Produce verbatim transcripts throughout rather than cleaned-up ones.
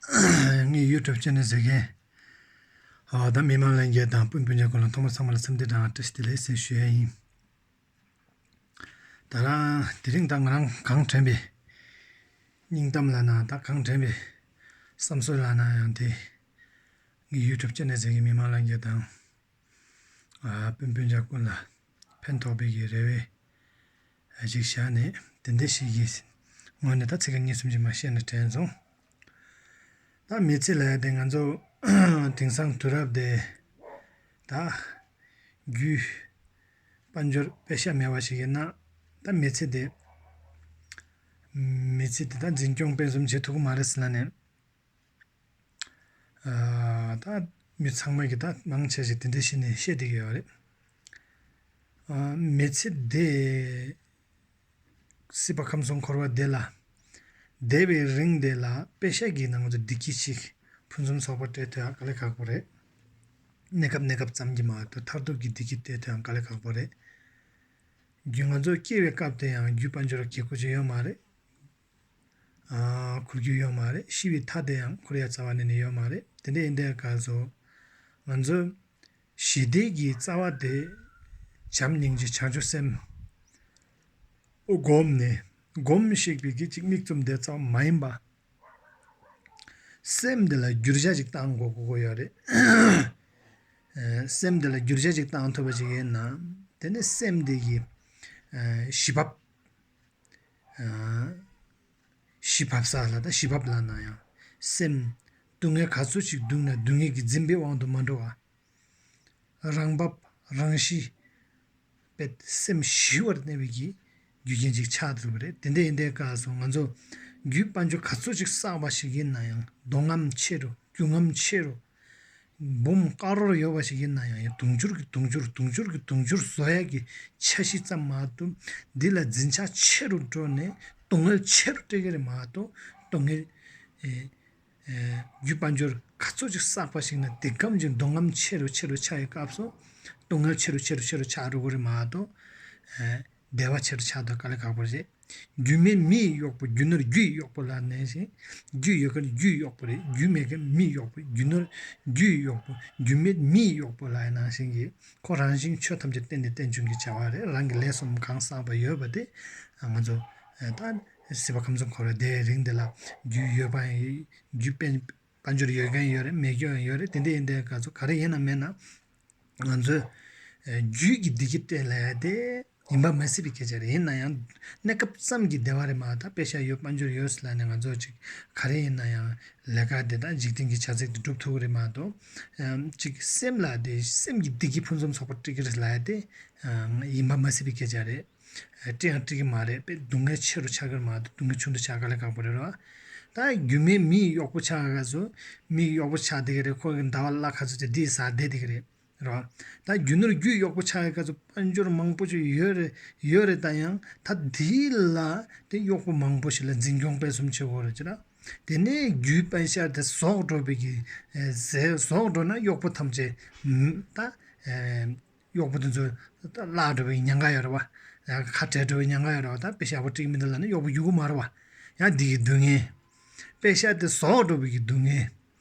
ངའི་ཡུ་ཊུབ་ཅེ་ནལ་གཟིགས་མཁན། ཨ་ད་མི་མང་ལྷན་རྒྱས་དང་སྤུན་སྤུན་མཆེད་ཀུན་ལ་ཐོག་མར་ཚང་མ་ལ་འཚམས་འདྲི་དང་བཀྲ་ཤིས་བདེ་ལེགས་ཟེར་ཞུ་ཡ་ཡིན། ད་རང་དེ་རིང་ད་ང་རང་གང་དྲན་པའི་སྙིང་གཏམ་ལབ་ན་ད་གང་དྲན་པའི་བསམ་ཚུལ་ལབ་ན་ཡང་དེ་ངའི་ཡུ་ཊུབ་ཅེ་ནལ་གཟིགས་མཁན་མི་མང་ལྷན་རྒྱས་དང་ཨ་སྤུན་སྤུན་མཆེད་ཀུན་ལ་ཕན་ཐོགས་པའི་གི་རེ་བའི་ཞིག་བཞག་ནས་དེ་འདྲ་ཞིག་གི་ངོས་ནས་ད་ཚིག་ཁ་གཉིས་གསུམ་ཅིག་མར་བཤད་ན་དྲན་སོང་། ད་མི་ཚེ་ལབ་ཡ་དེ་ང་ཚོ་དེང་སང་དུས་རབས་དེ་ད་རྒྱུའི་དཔལ་འབྱོར་པེ་ཤ་མེད་པ་ཞིག་ཡིན་ན་ད་མི་ཚེ་དེ་མི་ཚེ་དེ་ད་འཛིན་སྐྱོང་སྤེལ་གསུམ་བྱེད་ཐུབ་ཀྱི་མ་རེད་ཟེར་ལབ་ནས། ཨ་ད་མི་ཚང་མ་གིས་ད་མང་ཆེ་ཞིག་དེ་འདྲ་བྱས་ནས་བཤད་བསྡད་ཀྱི་ཡོད་རེད། ཨ་མི་ཚེ་འདི་སྲིད་པ་ཁམས་གསུམ་འཁོར་བ་འདི་ལ་བསྡད་པའི་རིང་འདི་ལ་པེ་ཤ་གིས་ང་ཚོ་བདེ་སྐྱིད་ཅིག་ཕུན་སུམ་ཚོགས་པ་སྤྲད་ཐུབ་ཡ་དཀའ་ལས་ཁག་པོ་རེད། གནས་སྐབས་གནས་སྐབས་ཙམ་གྱིས་མ་གཏོགས་མཐར་ཐུག་གི་བདེ་སྐྱིད་སྤྲད་ཐུབ་ཡ་དཀའ་ལས་ཁག་པོ་རེད། རྒྱུ་ང་ཚོ་སྐྱེ་བའི་སྐབས་དེ་ཡང་རྒྱུ་དཔལ་འབྱོར་གྱི་དགོས་མཁོ་ཅིག་ཡོད་མ་རེད། ཨ་འཁོར་རྒྱུ་ཡོད་མ་རེད། ཤི་བའི་མཐའ་དེ་ཡང་འཁོར་ཡ་རྩ་བ་ནས་ནི་ཡོད་མ་རེད། དེ་འདྲ་ཡིན་དུས་སྐབས་སུ་ང་ཚོ་ཞི་བདེ་གི་རྩ་བ་དེ་བྱམས་སྙིང་རྗེ་བྱང་ཆུབ་སེམས་སྒོམ་ནས་སྒོམ་ཞིག་པའི་གི་ཅིག་དམིགས་རྩོམ་དེ་རྩ་བ་མ་ཡིན་པ། སེམས་འདི་ལ་འགྱུར་བྱ་ཅིག་བཏང་དགོས་དགོས་ཡོད་རེད། ཨ་སེམས་འདི་ལ་འགྱུར་བྱ་ཅིག་བཏང་ཐུབ་པ་ཅིག་ཡིན་ན་དེ་ནི་སེམས་འདི་གི་ཨ་ཞི་བབ། ཨ་ཞི་བབ་ས་ལ་ད་ཞི་བབ་ལབ་ན་ཡང་སེམས་སྡུག་བསྔལ་ག་ཚོད་ཅིག་སྡུག་ན་སྡུག་བསྔལ་གྱི་འཛིན་པའི་དབང་དུ་མ་འགྲོ་བ། རང་བབ་རང་ཞི་པའི་སེམས་ཞི་བར་གནས་པའི་གི་རྒྱུ་རྐྱེན་ཅིག་ཆགས་འགྲོ་གི་རེད། དེ་འདྲ་ཡིན་དུས་སྐབས་སུ་ང་ཚོ་རྒྱུ་དཔལ་འབྱོར་ག་ཚོད་ཅིག་བསགས་པ་ཞིག་ཡིན་ན་ཡང་སྡུག་བསྔལ་ཆེ་རུ་རྒྱུ་ལྔ་ཆེ་རུ། འབུམ་དཀར་རོར་ཡོད་པ་ཞིག་ཡིན་ན་ཡང་དུང་ཕྱུར་གྱི་དུང་ཕྱུར་དུང་ཕྱུར་གྱི་དུང་ཕྱུར་བཟོ་ཡ་གི་འཆར་གཞི་ཙམ་མ་གཏོགས་འདི་ལ་འཛིན་ཆགས་ཆེ་རུ་འགྲོ་ནས་སྡུག་བསྔལ་ཆེ་རུ་སྤྲད་ཀྱི་རེད་མ་གཏོགས་སྡུག་བསྔལ་ཨེ་ཨེ་རྒྱུ་དཔལ་འབྱོར་ག་ཚོད་ཅིག་བསགས་པ་ཞིག་ན་དེ་གམ་གྱི་སྡུག་བསྔལ་ཆེ་རུ་ཆེ་རུ་ཆགས་ཡི་སྐབས་སུ་སྡུག་བསྔལ་ཆེ་རུ་ཆེ་རུ་ཆེ་རུ་ཆགས་འགྲོ་གི་རེད་མ་གཏོགས་ཨེ་བདེ་བ་ཆེ་རུ་ཆགས་འདུག་དཀའ་ལས་ཁག་པོ་རེད། རྒྱུ་མེད་མི་ཡི་གཡོག་པོ། རྒྱུ་ནོར་རྒྱུ་ཡི་གཡོག་པོ་ལ་ནས་ཤིང་། རྒྱུ་ཡོད་མཁན་རྒྱུ་ཡི་གཡོག་པོ་རེད། རྒྱུ་མེད་མཁན་མི་ཡི་གཡོག་པོ། རྒྱུ་ནོར་རྒྱུ་ཡི་གཡོག་པོ། རྒྱུ་མེད་མི་ཡི་གཡོག་པོ་ལ་ཡང་ནང་བཞིན་གྱི་ཁོ་རང་བཞིན་ཆོས་ཐམས་ཅད་རྟེན་དང་རྟེན་འབྱུང་གི་བྱ་བ་རེད། རང་གི་ལས་གསུམ་གང་བསགས་པ་ཡོད་པ་དེ་ང་ཚོ་ད་སྲིད་པ་ཁམས་གསུམ་འཁོར་བའི་དེའི་རིང་དེ་ལ་རྒྱུ་ཡོད་པ་ཡང་རྒྱུ་དཔལ་དཔལ་འབྱོར་ཡོད་མཁན་ཡོད་རེད། མེད་མཁན་ཡང་ཡོད་རེད། དེ་འདྲ་ཡིན་དུས་སྐབས་སུ་ག་རེ་ཡིན་ན་མེད་ན། ང་ཚོས་རྒྱུད་ཀྱི་བདེ་སྐྱིད་སྤྲད་ལ་ཡ་དེ་ཡིན་པ་མ་སྲིད་པའི་སྐད་ཆ་རེད། ཡིན་ན་ཡང་གནས་སྐབས་ཙམ་གྱི་བདེ་བ་རེད་མ་གཏོགས་པེ་ཤ་ཡོད་དཔལ་འབྱོར་ཡོད་ཟེར་ལ་ནི་ང་ཚོ་ཅིག་ག་རེ་ཡིན་ན་ཡང་ལས་ཀ་དེ་དང་འཇིག་རྟེན་གྱི་བྱ་ཚིག་དེ་སྒྲུབ་ཐུབ་ཀྱི་རེད་མ་གཏོགས་ཅིག་སེམས་ལ་དེ་སེམས་ཀྱི་བདེ་སྐྱིད་ཕུན་སུམ་ཚོགས་པ་སྤྲད་ཀྱི་རེད་ལ་ཡ་དེ་ཡིན་པ་མ་སྲིད་པའི་སྐད་ཆ་རེད། སྤྲད་ཡང་སྤྲད་ཀྱི་མ་རེད། དཔེ་སྡུག་བསྔལ་ཆེ་རུ་ཆགས་ཀྱི་རེད་མ་གཏོགས་སྡུག་བསྔལ་ཆུང་དུ་ཆགས་དཀའ་ལས་ཁག་པོ་རེད་རོ། ད་རྒྱུ་མེད་མི་ཡི་གཡོག་པོ་ཆགས་ག་ཚོད་མི་ཡི་གཡོག་པོ་ཆགས་བསྡད་ཀྱི་རེད། ཁོ་གི་ཟླ་བ་གླ་ག་ཚོད་ཅིག་འདི་ཟ་བསྡད་བསྡད་ཀྱི་རེད་རོ། ད་རྒྱུ་ནོར་རྒྱུ་ཡི་གཡོག་པོ་ཆགས་ག་ཚོད་དཔལ་འབྱོར་མང་པོ་ཅིག་ཡོད་རེད་ཡོད་རེད། ད་ཡང་ད་དེ་ལ་དེ་གཡོག་པོ་མང་པོ་ཞིག་ལ་འཛིན་སྐྱོང་སྤེལ་གསུམ་བྱེད་དགོས་རེད་ཅེ་ན། དེ་ནས་རྒྱུའི་པེ་ཤ་དེ་ཟོག་འགྲོ་བའི་གི་ཟས་ཟོག་འགྲོ་ན་གཡོག་པོ་ཐམས་ཅད་ད། གཡོག་པོ་དེ་ཚོ་བརླག་འགྲོ་བའི་ཉེན་ཁ་ཡོད་རེད་བ། ཡང་ཁ་བྲལ་འགྲོ་བའི་ཉེན་ཁ་ཡོད་རེད་བ། ད་པེ་ཤ་ཡག་པོ་སྤྲད་ཀྱི་མི་འདུག་ལབ་ན་གཡོག་པོ་རྒྱུག་གི་མ་རེད་བ། ཡང་འདི་གི་སྡུག་བསྔལ། པེ་ཤ་དེ་ཟོག་འགྲོ་བའི་གི་སྡུག་བསྔལ།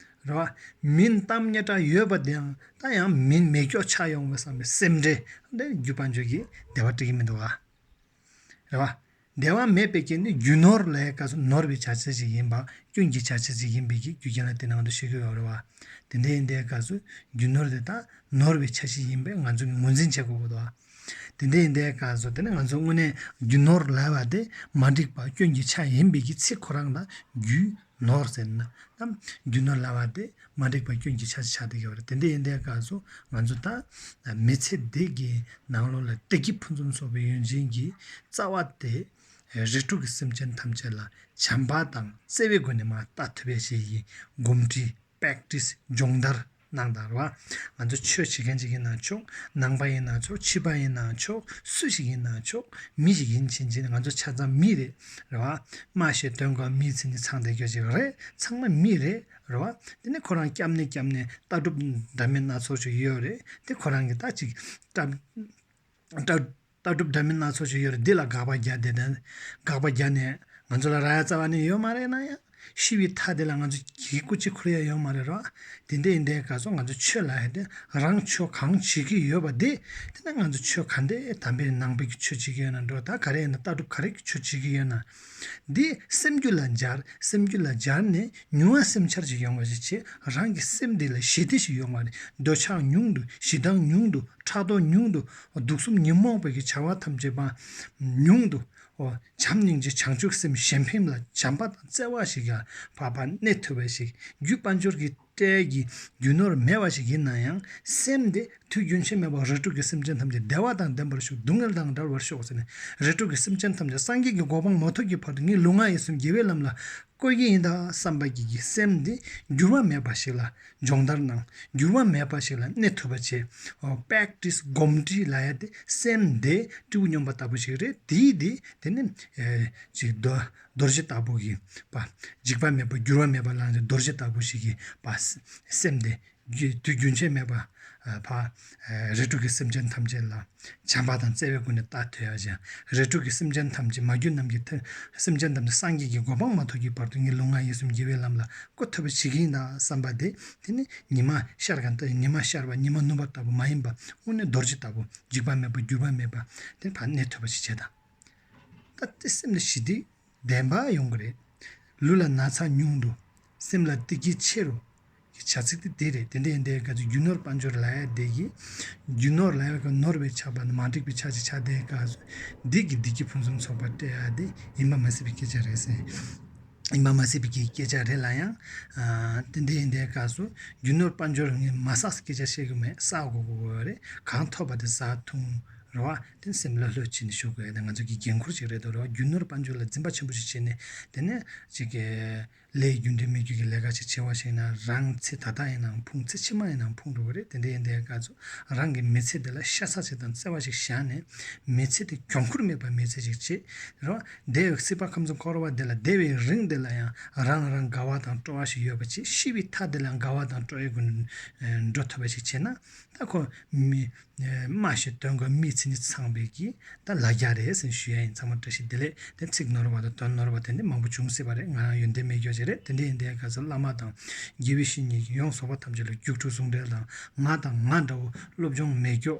རེད་བ། མིན་གཏམ་སྙན་གྲགས་ཡོད་པ་དེའང་ད་ཡང་མིན་མེད་སྐྱོ་ཆགས་ཡོང་བ་བསམ་པའི་སེམས་ཁྲལ་འདི་རྒྱུ་དཔལ་འབྱོར་གྱི་བདེ་བ་སྤྲད་ཀྱི་མི་འདུག་བ། རེད་བ། བདེ་བ་མེད་པའི་རྐྱེན་ནི་རྒྱུ་ནོར་ལས་ཀ་ཚོ་ནོར་བའི་བྱ་བྱེད་ཅིག་ཡིན་པ་སྐྱོན་གྱི་བྱ་བྱེད་ཅིག་ཡིན་པའི་གི་རྒྱུ་རྐྱེན་ལ་བརྟེན་ནས་ང་ཚོ་ཤེས་ཀྱི་ཡོད་རེད་བ། དེ་འདྲ་ཡིན་དུས་སྐབས་སུ་རྒྱུ་ནོར་དེ་དག་ནོར་བའི་ཆ་ཤས་ཡིན་པས་ང་ཚོ་གིས་ངོས་འཛིན་བྱེད་དགོས་ཀྱི་འདུག་བ། དེ་འདྲ་ཡིན་དུས་སྐབས་སུ་དེ་ནི་ང་ཚོ་དངོས་གནས་རྒྱུ་ནོར་ལབ་པ་དེ་མ་འགྲིག་པ་སྐྱོན་གྱི་ཆ་ཡིན་པའི་གི་ཚིག་ཁོ་རང་ལ་རྒྱུ་ནོར་ཟེར་ན་ནམ་རྒྱུ་ནོར་ལབ་པ་དེ་མ་འགྲིག་པ་སྐྱོན་གྱི་ཆ་ཆགས་བསྡད་ཀྱི་ཡོད་རེད། དེ་འདྲ་ཡིན་དུས་སྐབས་སུ་ང་ཚོ་ད་མི་ཚེ་འདི་གི་ནང་ལོགས་ལ་བདེ་སྐྱིད་ཕུན་སུམ་ཚོགས་པའི་ཡོན་ཅན་གྱི་རྩ་བ་དེ་རིགས་དྲུག་གི་སེམས་ཅན་ཐམས་ཅད་ལ་བྱམས་པ་དང་བརྩེ་བའི་སྒོ་ནས་མར་ལྟ་ཐུབ་པའི་ཞིག་གི་གོམས་འདྲིས་པེག་ཊི་སི་སྦྱོང་བརྡར་གནང་དང་རེད་བ། ང་ཚོ་ཆོས་བྱེད་མཁན་ཅིག་ཡིན་ན་ཆོག་ནང་པ་ཡིན་ན་ཆོག་ཕྱི་པ་ཡིན་ན་ཆོག་སུ་ཞིག་ཡིན་ན་ཆོག་མི་ཞིག་ཡིན་ཕྱིན་ཆད་ང་ཚོ་ཆ་ཚང་མི་རེད། རེད་བ། སྨྲ་ཤེས་དོན་གོ་མིའི་མཚན་ཉིད་ཚང་བསྡད་རྒྱུ་ཅིག་རེད། ཚང་མ་མི་རེད། རེད་བ། དེ་ནས་ཁོ་རང་སྐྱབས་གནས་སྐྱབས་གནས་ལྟ་གྲུབ་འདྲ་མིན་སྣ་ཚོགས་ཤིག་ཡོད་རེད། དེ་ཁོ་རང་གི་ད་ཅིག་ལྟ་ལྟ་ལྟ་གྲུབ་འདྲ་མིན་སྣ་ཚོགས་ཤིག་ཡོད་རེད། འདི་ལ་དགག་པ་རྒྱག་བསྡད་དང་དགག་པ་རྒྱག་ནས་ང་ཚོ་ལ་རག་ཡ་རྩ་བ་ནས་ཡོད་མ་རེད་ན་ཡང་ཤི་བའི་མཐའ་དེ་ལ་ང་ཚོ་ གི་སྐུ་ཅི་འཁུར་ཡ་ཡོད་མ་རེད་རོ། དེ་འདྲ་ཡིན་དུས་ག་ཚོད་ང་ཚོ་ཆོས་ལབ་ཡ་དེ་རང་ཆོས་གང་བྱེད་ཀྱི་ཡོད་པ་དེ། དེ་ནས་ང་ཚོ་ཆོས་ག་འདྲ་དམ་པའི་ནང་པའི་གི་ཆོས་བྱེད་ཀྱི་ཡོད་ན་འགྲོ། ད་ག་རེ་ཡིན་ན་ལྟ་གྲུབ་ག་རེ་གི་ཆོས་བྱེད་ཀྱི་ཡོད་ན། འདི་སེམས་རྒྱུད་ལ་སྦྱར། སེམས་རྒྱུད་ལ་སྦྱར་ནས་ཉུང་བ་སེམས་འཆར་ཅིག་ཡོང་བ་ཞིག་བྱེད། རང་གི་སེམས་འདི་ལ་ཞི་བདེ་ཞིག་ཡོང་བ་རེད། འདོད་ཆགས་ཉུང་དུ། ཞེ་སྡང་ཉུང་དུ། ཕྲག་དོག་ཉུང་དུ། དུག་གསུམ་ཉོན་མོངས་པའི་གི་བྱ་བ་ཐམས་ཅད་པ་ཉུང་དུ། འོ། བྱམས་སྙིང་རྗེ་བྱང་ཆུབ་སེམས་གཞན་ཕན་ལ་བྱམས་པ་དང་བརྩེ་བ་ཞིག་ཡང་བ་བ་གནས་ཐུབ་པ་ཞིག་རྒྱུ་དཔལ་འབྱོར་གྱི་སྤྲད་ཀྱི་རྒྱུ་ནོར་མེད་པ་ཞིག་ཡིན་ན་ཡང་། སེམས་དེ་དུས་རྒྱུན་ཆད་མེད་པར་རིགས་དྲུག་གི་སེམས་ཅན་ཐམས་ཅད་བདེ་བ་དང་ལྡན་པར་ཤོག་སྡུག་བསྔལ་དང་བྲལ་བར་ཤོག་ཟེར་ནས། རིགས་དྲུག་གི་སེམས་ཅན་ཐམས་ཅད་སངས་རྒྱས་ཀྱི་གོ་འཕང་མ་ཐོབ་ཀྱི་བར་དུ་ངའི་ལུས་ངག་ཡིད་གསུམ་དགེ་བའི་ལམ་ལ་བཀོད་ཀྱི་ཡིན་ད་བསམ་པ་གི་གི་སེམས་དེ་འགྱུར་བ་མེད་པ་ཞིག་ལ་སྦྱོང་བརྡར་གནང་། འགྱུར་བ་མེད་པ་ཞིག་ལ་གནས་ཐུབ་པ་བྱེད། ཨོ། པྲེག་ཊི་སི་གོམས་འདྲིས་ལབ་ཡ་དེ་སེམས་དེ་སྤྲེའུ་སྨྱོན་པ་ལྟ་བུ་ཞིག་རེད། དེའི་དེ་དེ་ནི་ཨེ་ཅིག་རྡོ་རྡོ་རྗེ་ལྟ་བུ་གི་པ། འཇིགས་པ་མེད་པ་འགྱུར་བ་མེད་པ་ལ་རྡོ་རྗེ་ལྟ་བུ་ཞིག་གི་པ། སེམས་དེ་རྒྱུ་དུས་རྒྱུན་ཆད་མེད་པ། ཨ། ཕ། ཨ། རིགས་དྲུག་གི་སེམས་ཅན་ཐམས་ཅད་ལ་བྱམས་པ་དང་བརྩེ་བའི་སྒོ་ནས་ལྟ་ཐུབ་ཡ་ཅིག་རིགས་དྲུག་གི་སེམས་ཅན་ཐམས་ཅད་མ་གྱུར་ནམ་མཁའི་མཐའ། སེམས་ཅན་ཐམས་ཅད་སངས་རྒྱས་ཀྱི་གོ་འཕང་མ་ཐོབ་ཀྱི་བར་དུ་ངའི་ལུས་ངག་ཡིད་གསུམ་དགེ་བའི་ལམ་ལ་བཀོད་ཐུབ་པ་བྱེད་ཀྱི་ཡིན་ད་བསམ་པ་དེ། དེ་ནི་ཉི་མ་ཤར་ག་ཉི་མ་ཤར་བ་ཉི་མ་ནུབ་པ་ལྟ་བུ་མ་ཡིན་པ། དངོས་གནས་རྡོ་རྗེ་ལྟ་བུ་འཇིགས་པ་མེད་པ་འགྱུར་བ་མེད་པ་དེ་ཕར་གནས་ཐུབ་པ་ཞིག་བྱེད་དང་། ད་དེ་སེམས་ལ་ཞི་བདེ་ལྡན་པ་ཡོང་གི་རེད། ལུས་ལ་ན་ཚ་ཉུང་དུ། སེམས་ལ་བདེ་སྐྱིད་ཆེ་རུ། བྱ་ཚིག་དེ་དེ་རེད། དེ་འདྲ་ཡིན་དུས་ག་ཚོད་རྒྱུ་ནོར་དཔལ་འབྱོར་ལབ་ཡ་དེ་གི། རྒྱུ་ནོར་ལབ་ཡ་གི་ནོར་བའི་ཆགས་པ་ནི་མ་འགྲིག་པའི་ཆ་ཅིག་ཆགས་དུས་ག་ཚོད། འདི་གི་བདེ་སྐྱིད་ཕུན་སུམ་ཚོགས་པ་སྤྲད་ཡ་དེ་ཡིན་པ་མ་སྲིད་པའི་སྐད་ཆ་རེད་ཟེར། ཡིན་པ་མ་སྲིད་པའི་གི་སྐད་ཆ་རེད་ལ་ཡང་། ཨ། དེ་འདྲ་ཡིན་དུས་ག་ཚོད་རྒྱུ་ནོར་དཔལ་འབྱོར་ངས་མ་བསགས་སྐད་ཆ་བཤད་གི་མེད། བསགས་དགོས་དགོས་རེད། གང་ཐོབ་པ་དེ་བཟའ་འཐུང་རེད་བ། དེ་སེམས་ལྷོད་ལྷོད་བྱས་ནས་བཞུགས་དགོས་ཡ་དེ་ང་ཚོ་གི་འགན་ཁུར་ཅིག་རེད་འདུག་རེད་བ། རྒྱུ་ནོར་དཔལ་འབྱོར་ལ་འཛིན་པ་ཆེན་པོ་ཞིག་བྱས་ནས། དེ་ནས་ཅིག་གི་ལས་རྒྱུ་འབྲས་མི་རྒྱུ་གི་ལས་ཀ་ཅིག་བྱེད་པ་ཞིག་ན། རང་ཚེ་ད་ལྟ་ཡིན་ནའང་ཕུང་། ཚེ་ཕྱི་མ་ཡིན་ནའང་ཕུང་འགྲོ་གི་རེད། དེ་འདྲ་ཡིན་དུས་ག་ཚོད་རང་གི་མི་ཚེ་འདི་ལ་ཤ་ཚ་ཅིག་དང་བརྩེ་བ་ཞིག་བཞག་ནས། མི་ཚེ་དེ་གྱོང་ཁུར་མེད་པ་མི་ཚེ་ཅིག་བྱེད་རོགས། འདས་པའི་སྲིད་པ་ཁམས་གསུམ་འཁོར་བ་འདི་ལ་བསྡད་པའི་རིང་འདི་ལ་ཡང་རང་རང་དགའ་བ་དང་སྤྲོ་བ་ཞིག་ཡོད་པ་ཅིག་ཤི་བའི་མཐའ་འདི་ལ་དགའ་བ་དང་སྤྲོ་བའི་སྒོ་ནས་འགྲོ་ཐུབ་པ་ཞིག་བྱས་ན། ད་ཁོ་མི། སྨྲ་ཤེས་དོན་གོ་མི་ཚེ་ནི་ཚངས་པའི་གི་ད་ལ་རྒྱ་རེད་ཟེར་ཞུ་ཡ་ཡིན། ཚང་མ་བཀྲ་ཤིས་བདེ་ལེགས། དེ་ཚིག་ནོར་བ་དང་དོན་ནོར་བ་དེ་འདྲ་མང་པོ་བྱུང་སྲིད་པ་རེད། ང་རང་ཡོན་ཏན་མེད་རྒྱུ་ཅིག་རེད། དེ་འདྲ་ཡིན་དུས་ག་ཚོད་བླ་མ་དང་དགེ་བའི་བཤེས་གཉེན་ཡོངས་རྫོགས་པ་ཐམས་ཅད་ལ་རྒྱུགས་སྤྲོད་ཟུང་འབྲེལ་དང་། ང་དང་ང་འདྲ་བོ་སློབ་སྦྱོང་མེད་རྒྱུ་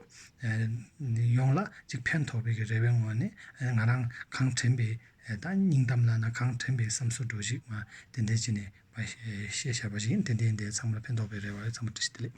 ཡོངས་ལ་ཅིག་ཕན་ཐོགས་པའི་གི་རེ་བའི་ངོས་ནས་ང་རང་གང་དྲན་པའི་ད་སྙིང་གཏམ་ལབ་ན་གང་དྲན་པའི་བསམ་ཚུལ་འདྲ་བོ་ཞིག་མ་དེ་འདྲ་བྱས་ནས་མ་བཤད་བཞག་པ་ཞིག་ཡིན། དེ་འདྲ་ཡིན་དུས་ཚང་མ་ལ་ཕན་ཐོགས་པའི་རེ་བ་ཡོད། ཚང་མ་བཀྲ་ཤིས་བདེ་ལེགས།